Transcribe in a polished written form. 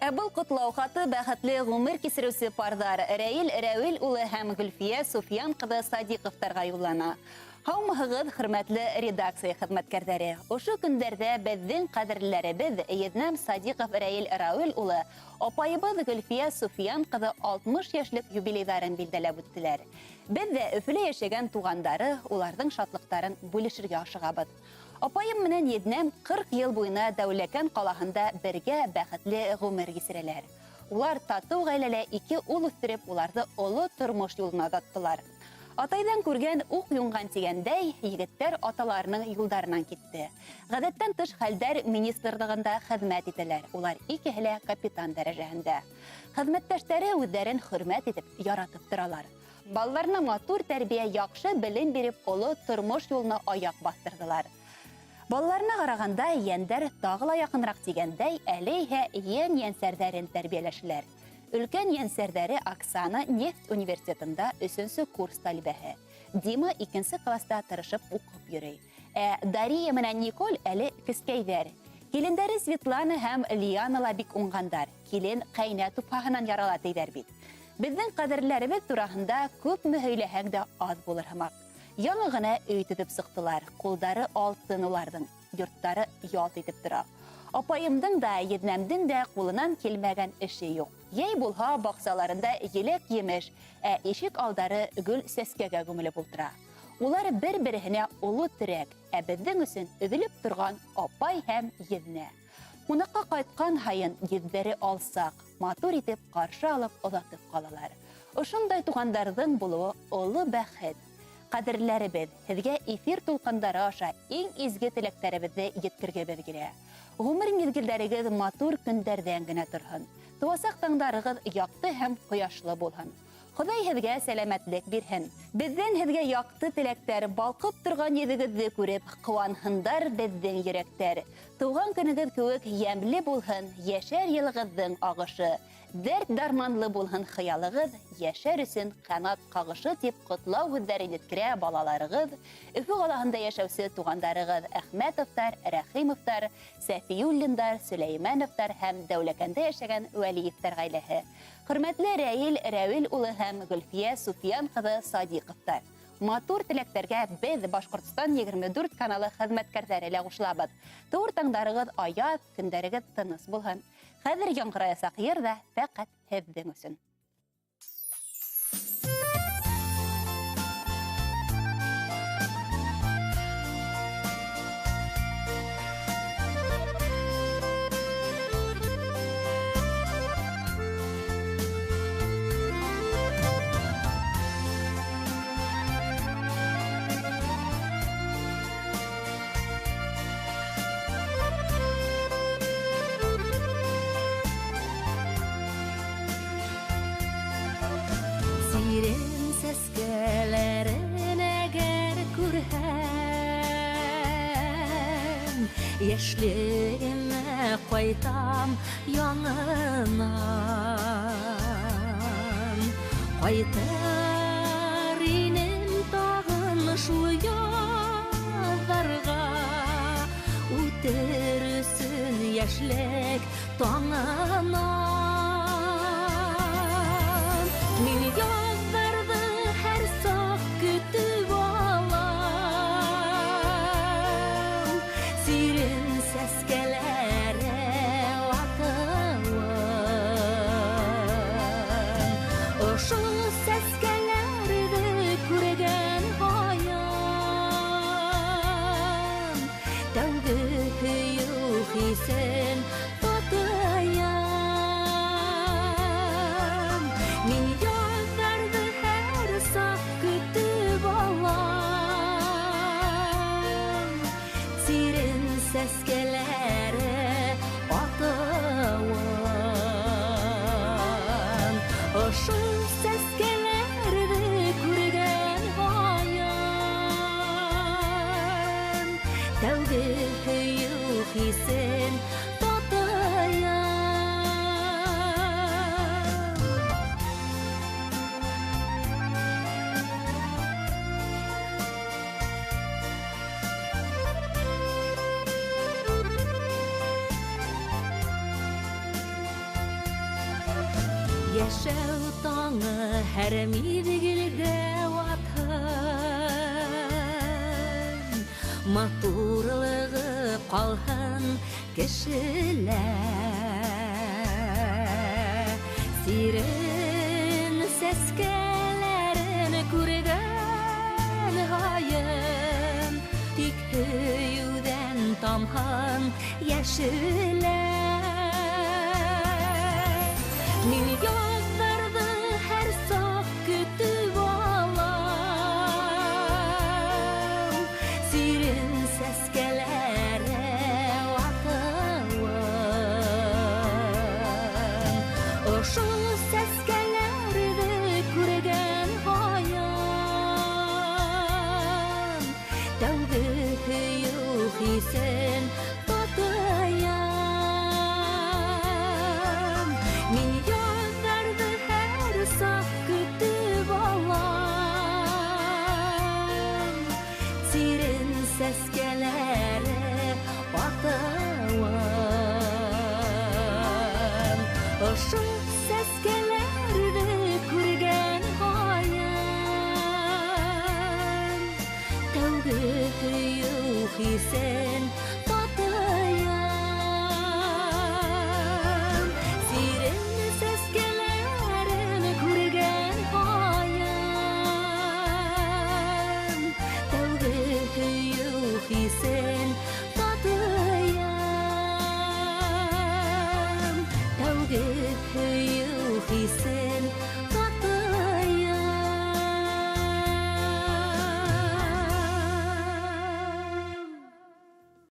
Ә был ҡотлау хаты бәхетле ғүмер кисереүсе парҙар Рәил Рәүил улы һәм Гөлфиә Суфиян ҡыҙы Садиҡовтарға юллана. Һаумыһығыҙ, хөрмәтле редакция хеҙмәткәрҙәре. Ошо көндәрҙә беҙҙең ҡәҙерлеләребеҙ еҙнәм Садиҡов Рәил Рауил улы, апайыбыҙ Гөлфиә Суфиян ҡыҙы 60 йәшлек юбилейҙарын билдәләп үттеләр. Беҙ ҙә Өфөлә йәшәгән туғандары уларҙың шатлыҡтарын бүлешергә ашығабыҙ. Апайым менән еҙнәм 40 йыл буйына Дәүләкән ҡалаһында бергә бәхетле ғүмер кисерәләр. Улар татыу ғаиләлә ике ул үҫтереп, уларҙы оло тормош юлына оҙаттылар. Атайҙан күргән уҡ юнған тигәндәй, егеттәр аталарының юлдарынан китте. Ғәҙәттән тыш хәлдәр министрлығында хеҙмәт итәләр. Улар икеһе лә капитан дәрәжәһендә. Хеҙмәттәштәре үҙҙәрен хөрмәт итеп, яратып торалар. Балаларына матур тәрбиә, яҡшы белем биреп, оло тормош юлына аяҡ баҫтырҙылар. Балаларына ҡарағанда йәндәр тағы ла яҡыныраҡ тигәндәй, әле иһә йән-йәнсәрҙәрен тәрбиәләшәләр. Өлкән йәнсәрҙәре Оксана нефть университетында 3-нсе курс талибәһе. Дима 2-нсе класста тырышып уҡып йөрөй. Ә Дария менән Николь әле кескәйҙәр. Килендәре Светлана һәм Лиана ла бик уңғандар. Килен ҡәйнә тупһаһынан ярала тейҙәр бит. Беҙҙең ҡәҙерләребеҙ тураһында күпме һөйләһәң дә аҙ булыр һымаҡ. Яңы ғына өй төҙөп сыҡтылар. Ҡулдары алтын уларҙың, йорттары ялт итеп тора. Апайымдың да, еҙнәмдең дә ҡулынан килмәгән эше юҡ. Йәй булһа, баҡсаларында еләк-емеш, ә ишек алдары гөл сәскәгә күмелеп ултыра. Улар бер-береһенә оло терәк, ә беҙҙең өсөн өҙөлөп торған апай һәм еҙнә. Ҡунаҡҡа ҡайтҡан һайын йөҙҙәре алсаҡ, матур итеп ҡаршы алып оҙатып ҡалалар. Ошондай туғандарҙың булыуы оло бәхет. Ҡәҙерләребеҙ, һеҙгә эфир тулҡындары аша иң изге теләктәребеҙҙе еткергебеҙ килә. Ғүмер миҙгелдәрегеҙ матур көндәрҙән генә торһон. Тыуасаҡ таңдарығыҙ яҡты һәм ҡояшлы булһын. Хоҙай һеҙгә сәләмәтлек бирһен. Беҙҙән һеҙгә яҡты теләктәр, балҡып торған йөҙөгөҙҙө күреп, ҡыуанһындар беҙҙең йөрәктәр. Тыуған көнөгөҙ кеүек йәмле булһын, йәшәр йылығыҙҙың ағышы. Дәрт дарманлы булһын хыялығыҙ, йәшәр өсөн ҡанат ҡағышы тип ҡотлау һүҙҙәрен еткерә балаларығыҙ, Өфө ҡалаһында йәшәүсе туғандарығыҙ Әхмәтовтар, Рәхимовтар, Сәфиуллиндар, Сөләймәновтар һәм Дәүләкәндә йәшәгән Вәлиевтәр ғаиләһе. Хөрмәтле Рәил Рәүил улы һәм Гөлфиә Суфиян ҡыҙы Садиҡовтар. Матур теләктәргә беҙ Башҡортостан 24 каналы хеҙмәткәрҙәре лә ҡушылабыҙ. Тыуыр таңдарығыҙ аяҙ, көндәрегеҙ тыныс булһын. Хәҙер яңғыраясаҡ йыр ҙа фәҡәт һеҙҙең өсөн. Сирен сәскәләрен әгәр күрһәм, йәшлегемә ҡайтам яңынан. Ҡайтыр инем тағын шул яҙҙарға, үтер өсөн йәшлек таңынан. Мин яҙҙарҙы һәр саҡ көтөп алам, сирен сәскәләре атылып. Ошо сәскәләрҙе күргән һайын, тәүге һөйөү хисен татыям. Мин яҙҙарҙы Йәшәү таңы һәр миҙгелдә атһын, матурлығы ҡалһын кешелә. Сирен сәскәләрен күргән һайын, тик һөйөүҙән тамһын йәшелә. Мин яҙҙарҙы һәр саҡ көтөп алам, сирен сәскәләре атыуын. Ошо сәскәләрҙе күргән һайын, тәүге һөйөү хисен татыям. Мин яҙҙарҙы һәр саҡ көтөп алам, сирен сәскәләре атыуын. Ошо